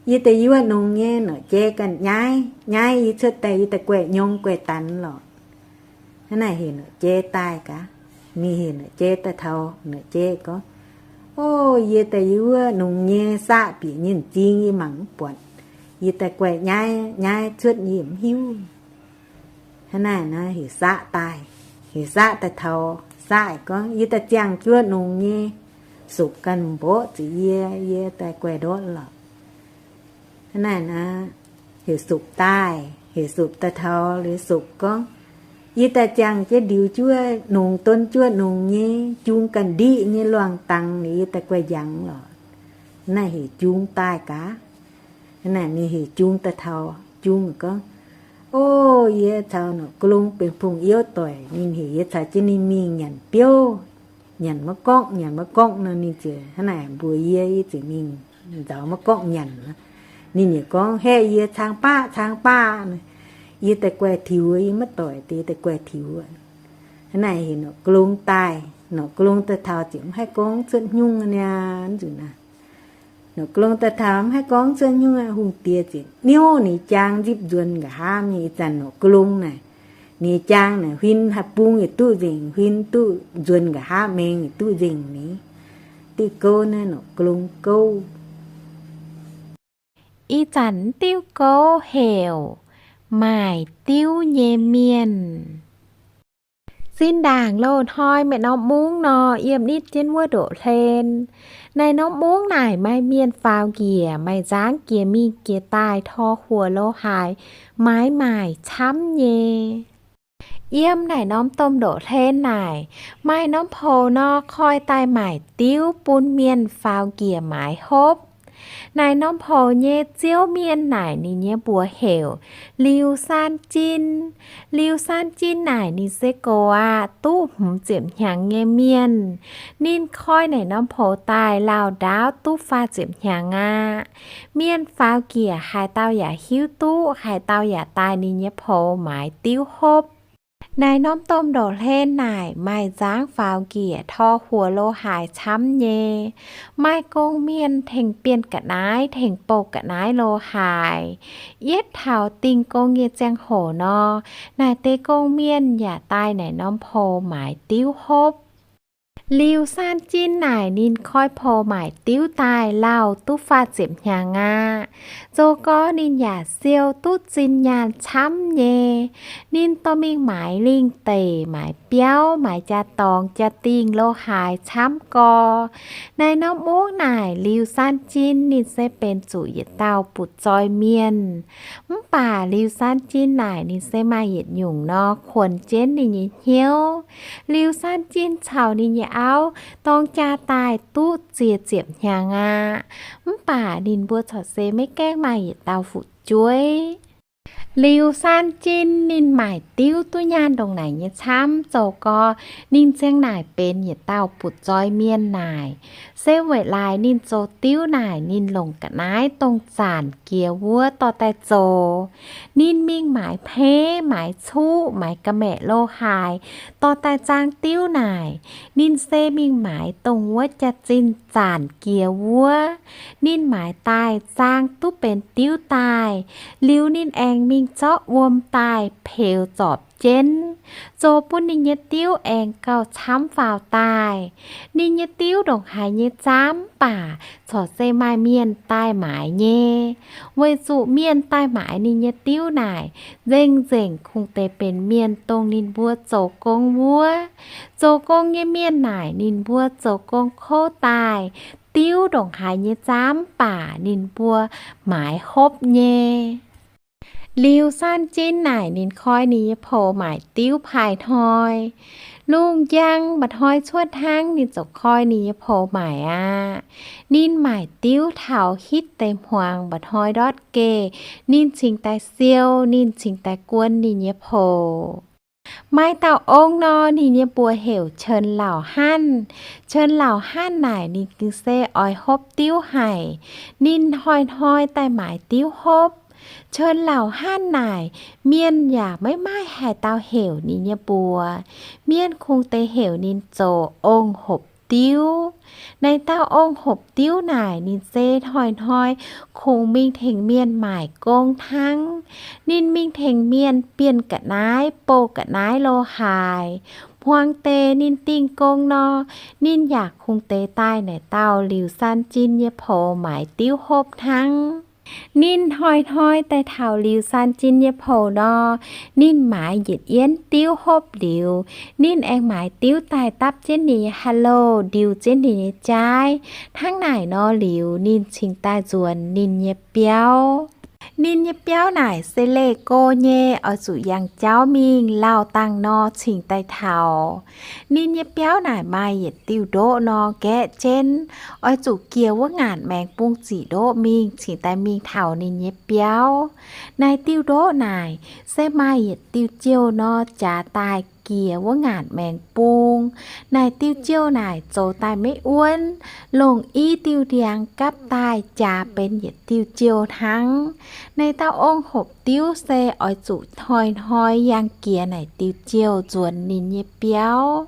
yie daaih yie wuov nongx nyei, norqc jai ganh nyaiv, nyaiv yie cuotv daaih yie daaih guaih nyorng guaih danx lorqc. Hnangv naaic heuc norqc jai daaih gaax. Ninh heuc norqc jai daaih taux, norqc jai gorngv, o, yie daaih yie wuov nongx nyei, saqv bieqc nyei m'zing yie mangc mv buatc. Yie daaih guaih nyaiv, nyaiv cuotv yie mv hiuv. Hnangv naaic nor heuc saqv daaih. Heuc saqv daaih taux, saqv gorngv, yie daaih ziangh juov nongx nyei, sopc ganh mborqv zuqc yie, yie daaih guaih ndortv lorqc. Hnangv naaic nor heuc sopc daaih. Heuc sopc daaih taux liuz sopc gorngv, yie daaih ziangh jienv ndiux juov nongx, donv juov nongx nyei, jung ganh ndiqv nyei luangh dangx liuz yie daaih guaih njangx lorqc. Hnangv naaic heuc jung daaih gaax. Hnangv naaic ninh heuc jung daaih taux, jung gorngv, o, yie caux norqc glong benx pong-youv doic, ninh heuc yie caux jienv ninh mingh nyanc biouv. Nyanc maiv gorngv, nyanc maiv gorngv nor ninh ziouc hnangv naaic mbuox yie, yie ziouc mingh nzaaux maiv gorngv nyanc. Ninh yaac gorngv, haeqv yie caangv baqv, caangv baqv nor, yie daaih guaih tiux, yie maiv doic deix, yie daaih guaih tiux. Hnangv naaic heuc norqc glong daaih. Norqc glong daaih taux ziouc mv haih gorngv cuotv hnyungv niaa nzunc naaic. Norqc glong daaih taux mv haih gorngv cuotv hnyungv aqv, hungh diex ziouc niouv ninh jaang nzipv nzuonx nqa'haav nyei. Ih zanc norqc glong naaic, ninh jaang naaic huin haaix bung yietc duqv nzengc, huin duqv nzuonx nqa'haav mengh yietc duqv nzengc ni. Diuh gouv naaiv norqc glong gouv. Ih zanc diuh gouv heuc Maaic Diuv Nyei Mienh. Zinh ndaangc loz-hnoi maaih norm mungv nor, yiem nitv jienv wuov ndoqv hlen. Naaic norm mungv naaic maaih mienh faaux njiec, maaih nzangv jiex mingh jiex daaih tor huoc lo haaix, maaiz maaic camv nyei. Yiem naaic norm domh ndoqv hlen naaic, maaih norm pou nor koi daaih maaic diuv bun mienh faaux njiec maaiz hopv. Naaic norm poux nyei ziouv mienh naaic ninh nyei mbuox heuc Liuz San Jin. Liuz San Jin naaic ninh se gox aqv, duqv hmz ziepc hnyangx nyei mienh. Ninh koi naaic norm poux daaih lauh ndaauv duqv faah ziepc hnyangx aqv. Mienh faaux njiec haaix dauh yaac hiuv duqv, haaix dauh yaac daaih ninh nyei poux maaiz diuv hopv. Naaic norm domh ndongc hlen naaic maaih nzangv faaux njiec tor huoc lo haaix camv nyei. Maaih gong-mienh tengx bienh ga'naaiv, tengx bouh ga'naaiv lo haaix. Yietv taux dingh gong nyei ziangh hoc nor, naaic deix gong-mienh yaac daaih naaic norm poux maaiz diuv hopv. Liuz San Jin naaic ninh koi poux maaiz diuv daaih lauh duqv faah ziepc hnyangx aqv. Zoux gorx ninh yaac siou duqv zinh nyaanh camv nyei. Ninh dorh mingh maaiz lingh deic, maaiz biauv, maaiz jaa-dorngx jaa-dingh lo haaix camv gorx. Naaiv norm mungv naaic Liuz San Jin ninh se benx zuqc yietc dauh butv-zoih mienh. Mv baac Liuz San Jin naaic ninh se maaih yietc nyungc nor kuonx jienv ninh nyei hnyouv. Liuz San Jin caux ninh nyei auv dorng jaa daaih duqv ziex ziepc hnyangx aqv. Mv baac ninh mbuo corc se maiv gaengh maaih yietc dauh fu'jueiv. Liuz San Jin ninh maaic diuv duqv nyaanh ndongc naaic nyei camv, zoux gorx ninh ziang naaic benx yietc dauh butv-zoih mienh naaic, se weic laaix ninh zoux diuv naaic ninh longc ga'naaiv dongh zanc jiex wuov dorh daaih zoux. Ninh mingh maaiz peiv, maaiz cuqv, maaiz ga'maeqc lo haaix, dorh daaih zaang diuv naaic. Ninh se mingh maaiz dongh wuov jaax-zinh zanc jiex wuov. Ninh maaiz daaih zaang duqv benx diuv daaih, liuz ninh aengx mingh zorqv wuom daaih peux zorpc jienv, zoux bun ninh nyei diuv aengx gauh camv faaux daaih. Ninh nyei diuv ndongc haaix nyei zaamv mv baac corc se maaih mienh daaih maaiz nyei. Weic zuqc mienh daaih maaiz ninh nyei diuv naaic, nzengc-nzengc kungx deix benx mienh dongh ninh mbuo zoux gong wuov. Zoux gong nyei mienh naaic ninh mbuo zoux gong kouv daaih, diuv ndongc haaix nyei zaamv mv baac ninh mbuo maaiz hopv nyei. Liuz San Jin naaic ninh koi ninh nyei poux maaic diuv paaiv hnoi. Lungh njang mba'hnoi cuotv hnangv ninh ziouc koi ninh nyei poux maaic aqv. Ninh maaic diuv taux hitv deix hmuangx mba'hnoi ndortv geh, ninh cingx daaih siou, ninh cingx daaih guon ninh nyei poux. Maaih dauh ong nor, ninh nyei mbuox heuc Chen Lauc Hanv. Chen Lauc Hanv naaic ninh gengh se oix hopv diuv haic. Ninh hnoi-hnoi daaih maaiz diuv hopv. Chen Lauc Hanv naaic, mienh yaac maiv maaih haaix dauh heuc ninh nyei mbuox. Mienh kungx deix heuc ninh zoux ong-hopc diuv. Naaiv dauh ong-hopc diuv naaic ninh se hnoi-hnoi kungx mingh tengx mienh maaic gong hnangv. Ninh mingh tengx mienh bienh ga'naaiv, bouh ga'naaiv lo haaix. Hmuangx deix ninh dingh gong nor, ninh yaac kungx deix daaih naaic dauh Liuz San Jin nyei poux maaiz diuv hopv hnangv. Ninh hnoi-hnoi daaih taux Liuz San Jin nyei poux nor, ninh maaiz yietc yienv diuv hopv liuz, ninh aengx maaiz diuv daaih dapv jienv ninh nyei ha'louh, ndiux jienv ninh nyei jaaiv. Hnangv naaic nor liuz, ninh cingx daaih nzuonx ninh nyei biauv. Ninh nyei biauv naaic se leih go nyei, oix zuqc yangh jauv mingh, lauh dangh nor cingx daaih taux. Ninh nyei biauv naaic maaih yietc diuh ndoqv nor nqaeqv jienv, oix zuqc jiex wuov ngaanc maengx bung ziqc ndoqv mingh cingx daaih mingh taux ninh nyei biauv. Naaiv diuh ndoqv naaic se maaih yietc diuh jiouh nor jaax daaih jiex wuov ngaanc maengx bung. Naaic diuh jiouh naaic zoux daaih maiv wuonv, longc i diuh ndiangx gapv daaih jaax benx yietc diuh jiouh hnangv. Naaiv dauh ong-hopc diuv se oix zuqc hnoi-hnoi yangh jiex naaic diuh jiouh nzuonx ninh nyei biauv.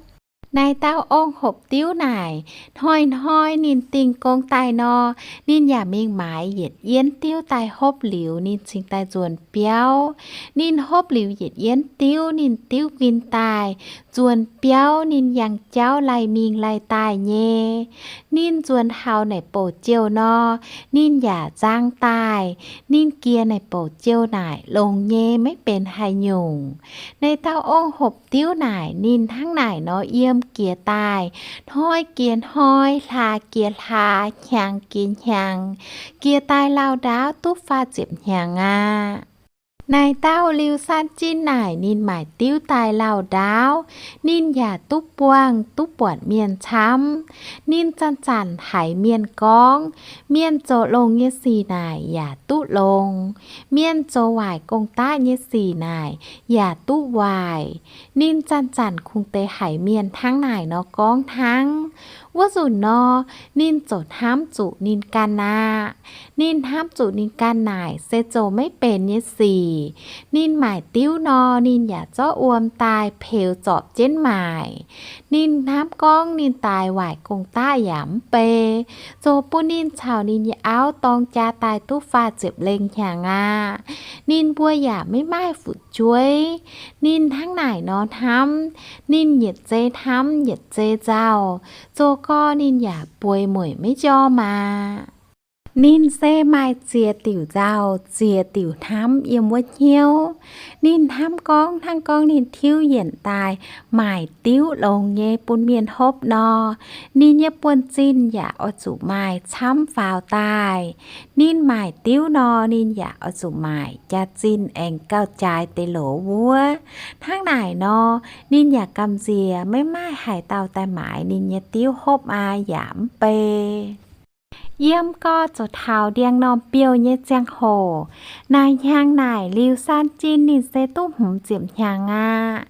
Naaiv dauh ong-hopc diuv naaic, hnoi-hnoi ninh dingh gong daaih nor, ninh yaac mingh maaiz yietc yienv diuv daaih hopv liuz, ninh cingx daaih nzuonx biauv. Ninh hopv liuz yietc yienv diuv, ninh diuv guin daaih, nzuonx biauv ninh yangh jauv laih mingh laih daaih nyei. Ninh nzuonx taux naaic bouc jiouh nor, ninh yaac nzang daaih. Ninh jiex naaic bouc jiouh naaic longx nyei, maiv benx haaix nyungc. Naaiv dauh ong-hopc diuv naaic, ninh hnangv naaic nor yiem jiex daaih, hnoi jiex hnoi, hlaax jiex hlaax, hnyangx jiex hnyangx, jiex daaih lauh ndaauv duqv faah ziepc hnyangx aqv. Naaiv dauh Liuz San Jin naaic ninh maaic diuv daaih lauh ndaauv, ninh yaac duqv buangh duqv buatc mienh camv. Ninh zanc-zanc haiz mienh gorngv, mienh zoux longx nyei sic naaic yaac duqv longx, mienh zoux waaic gong-daqv nyei sic naaic yaac duqv waaic. Ninh zanc-zanc kungx deix haiz mienh hnangv naaic nor gorngv hnangv. Wuov nzunc nor, ninh ziouc hnamv zuqc ninh ganh aqv. Ninh hnamv zuqc ninh ganh naaic se zoux maiv benx nyei sic. Ninh maaic diuv nor, ninh yaac zorqv wuom daaih peux zorpc jienv maaic. Ninh hnamv gorngv ninh daaix waaic gong-daqv yaac mv bei, zoux bun ninh caux ninh nyei auv dorng jaa daaih duqv faah ziepc lengh hnyangx aqv. Ninh mbuo yaac maiv maaih fu'jueiv. Ninh hnangv naaic nor hnamv, ninh yietc zei hnamv yietc zei nzauh, zoux gorx ninh yaac bueix mueic maiv njormh aqv. Ninh se maaih ziex diuc nzauh, ziex diuc hnamv yiem wuov hnyouv. Ninh hnamv gorngv hnangv gorngv ninh tiuv yienc daaih maaic diuv longx nyei bun mienh hopv nor, ninh nyei buonv-zinh yaac oix zuqc maaih camv faaux daaih. Ninh maaic diuv nor, ninh yaac oix zuqc maaic jaax-zinh aengx gauh jaaix deix loz wuov. Hnangv naaic nor, ninh yaac gamh nziex maiv maaih haaix dauh daaih maaiz ninh nyei diuv hopv aqv yaac mv bei. Yiem gorx zoux taux ndiangx-normh biouh nyei ziangh hoc, naaic hnyangx naaic Liuz San Jin ninh se duqv hmz ziepc hnyangx aqv.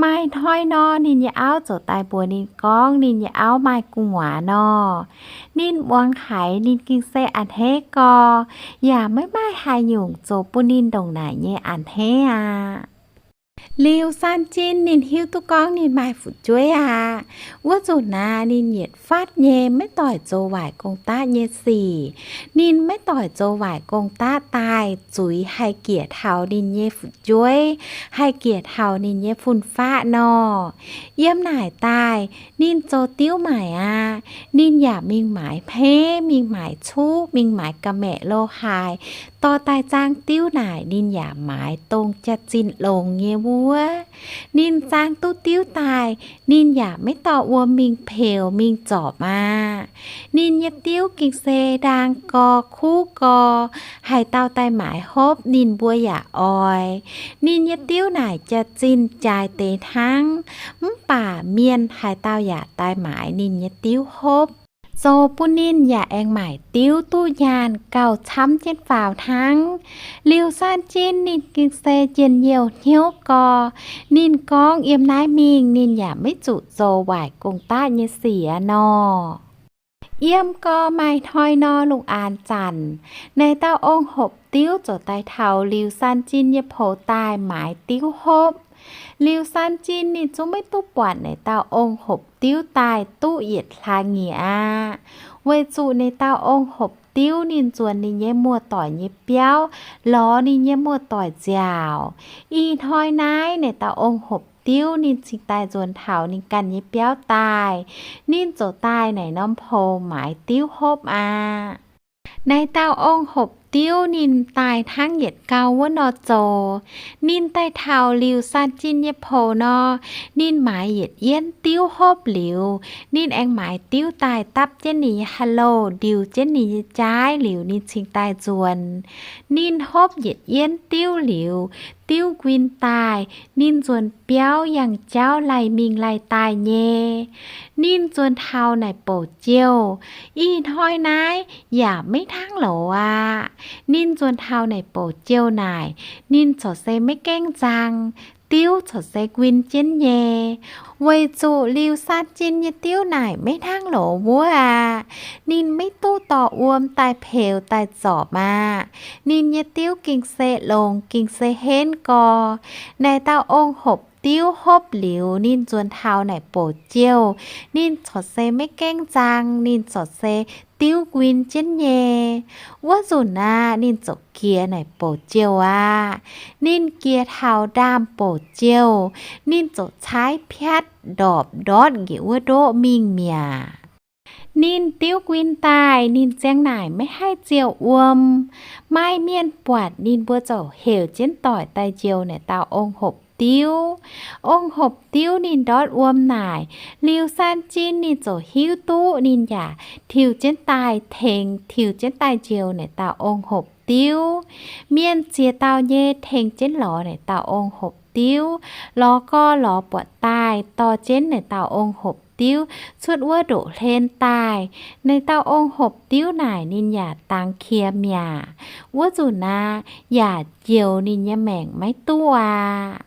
Maaih hnoi nor, ninh nyei auv ziouc daaih mbuox ninh gorngv ninh nyei auv maaih gu'nguaaz nor. Ninh muangx haiz ninh gengh se a'hneiv gorx, yaac maiv maaih haaix nyungc zoux bun ninh ndongc naaic nyei a'hneiv aqv. Liuz San Jin ninh hiuv duqv gorngv ninh maaih fu'jueiv aqv. Wuov nzunc naaiv ninh yietc fatv nyei maiv doic zoux waaic gong-daqv nyei sic. Ninh maiv doic zoux waaic gong-daqv daaih zuiz haih giec taux ninh nyei fu'jueiv, haih giec taux ninh nyei fun-faqv nor. Yiem naaic daaih ninh zoux diuv maaic aqv. Ninh yaac mingh maaiz hmeiv, mingh maaiz cuqv, mingh maaiz ga'maeqc lo haaix, dorh daaih zaang diuv naaic ninh yaac maaiz dongh jaax-zinh longx nyei wuov. Ninh zaang duqv diuv daaih, ninh yaac maiv dorh wuom mingh peux mingh zorpc aqv. Ninh nyei diuv gengh se ndaang gorx kuv gorx, haaix dauh daaih maaiz hopv ninh mbuo yaac oix. Ninh nyei diuv naaic jaax-zinh jaaix deix hnangv, mv baac mienh haaix dauh yaac daaih maaiz ninh nyei diuv hopv. Zoux bun ninh yaac aengx maaic diuv duqv nyaanh gauh camv jienv faaux hnangv. Liuz San Jin ninh gengh se njien-youh hnyouv gorx. Ninh gorngv yiem naaiv mingh ninh yaac maiv zuqc zoux waaic gong-daqv nyei sic aqv nor. Yiem gorx maaih hnoi nor lungh aanx zanc, naaic dauh ong-hopc diuv ziouc daaih taux Liuz San Jin nyei poux daaih maaiz diuv hopv. Liuz San Jin ninh zungv maiv duqv buatc naaic dauh ong-hopc diuv daaih duqv yietc hlaax nyieqc aqv. Weic zuqc naaic dauh ong-hopc diuv ninh nzuonx ninh nyei muoz-doic nyei biauv, lorz ninh nyei muoz-doic nziaauc. Ih hnoi naaiv naaic dauh ong-hopc diuv ninh cingx daaih nzuonx taux ninh ganh nyei biauv daaih. Ninh ziouc daaih naaic norm poux maaiz diuv hopv aqv. Naaic dauh ong-hopc diuv ninh daaih hnangv yietc gau wuov nor zoux. Ninh daaih taux Liuz San Jin nyei poux nor, ninh maaiz yietc yienv diuv hopv liuz, ninh aengx maaiz diuv daaih dapv jienv ninh nyei ha'louh, ndiux jienv ninh nyei jaaiv liuz ninh cingx daaih nzuonx. Ninh hopv yietc yienv diuv liuz, diuv nquin daaih, ninh nzuonx biauv yangh jauv laih mingh laih daaih nyei. Ninh nzuonx taux naaic bouc jouh, ih hnoi naaiv yaac maiv hnangv loz aqv. Ninh nzuonx taux naaic bouc jouh naaic, ninh corc se maiv gaengh nzang, diuv corc se nquin jienv nyei. Weic zuqc Liuz San Jin nyei diuv naaic maiv hnangv loz wuov aqv. Ninh maiv duqv dorh wuom daaih peux daaih zorpc aqv. Ninh nyei diuv gengh se longx gengh se henv gorx. Naaic dauh ong-hopc diuv hopv liuz, ninh nzuonx taux naaic bouc jouh, ninh corc se maiv gaengh nzang, ninh corc se diuv nquin jienv nyei. Wuov nzunc aqv, ninh ziouc jiex naaic bouc jouh aqv. Ninh jiex taux ndaamv-bouc jouh, ninh ziouc caaiv piatv ndorpc ndortv njiec wuov ndoqv mingh mi'aqv. Ninh diuv nquin daaih, ninh ziang naaic maiv haih ziouc wuom. Maaih mienh buatc, ninh mbuo ziouc heuc jienv doic daaih njoux naaic dauh ong-hopc diuv. Ong-hopc diuv ninh ndortv wuom naaic, Liuz San Jin ninh ziouc hiuv duqv, ninh yaac tiux jienv daaih tengx, tiux jienv daaih njoux naaic dauh ong-hopc diuv. Mienh ziex dauh nyei tengx jienv lorz naaic dauh ong-hopv diuv, lorz gorx lorz buatc daaih dorh jienv naaic dauh ong-hopv diuv cuotv wuov ndoqv-hlen daaih. Naaic dauh ong-hopv diuv naaic ninh yaac dangx qiex mi'aqv. Wuov nzunc aqv, yaac njoux ninh nyei maengc maiv duqv aqv.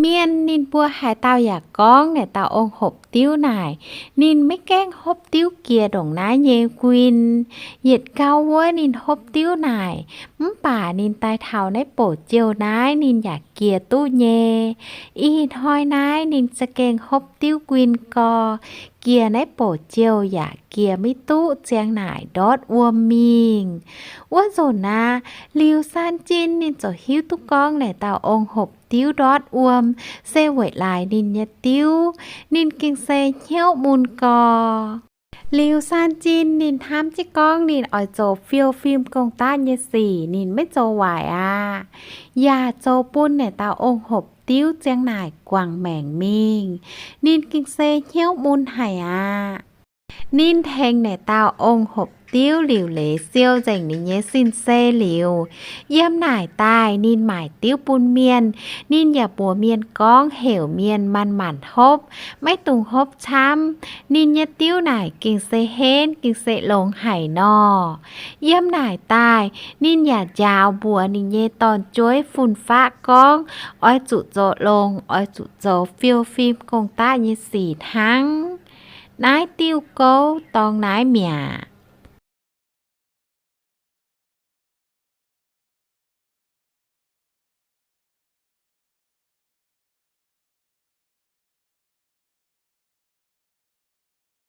Mienh ninh mbuo haaix dauh yaac gorngv naaic dauh ong-hopv diuv naaic, ninh maiv gaengh hopv diuv jiex ndongc naaiv nyei nquin. Yietc gau wuov ninh hopv diuv naaic, mv baac ninh daaih taux naaiv bouc jouh naaiv ninh yaac jiex duqv nyei. Ih hnoi naaiv ninh za'gengh hopv diuv nquin gorx, jiex naaiv bouc jouh yaac jiex maiv duqv, ziang naaic ndortv wuom mingh. Wuov nzunc aqv, Liuz Saan Jin ninh ziouc hiuv duqv gorngv naaic dauh ong-hopv diuv ndortv wuom se weic laaix ninh nyei diuv. Ninh gengh se hnyouv mun gorx. Liuz Saan Jin ninh hnamv jienv gorngv ninh oix zoux fiou fim gong-daqv nyei sic ninh maiv zoux waaic aqv, yaac zoux bun naaic dauh ong-hopv diuv ziang naaic guangc maengc mingh. Ninh gengh se hnyouv mun haic aqv. Ninh tengx naaic dauh ong-hopv diuv liuc leiz siou nzengc ninh nyei sin-sei liuz, yiem naaic daaih ninh maaic diuv bun mienh. Ninh yaac mbuox mienh gorngv heuc mienh manc-manc hopv, maiv dungx hopv camv. Ninh nyei diuv naaic gengh se henv, gengh se longx haic nor. Yiem naaic daaih ninh yaac njaaux mbuox ninh nyei dorn-jueiv fun-faqv gorngv, oix zuqc zoux longx, oix zuqc zoux fiou fim gong-daqv nyei sic hnangv. Naaiv diuh gouv dorng naaiv mi'aqv.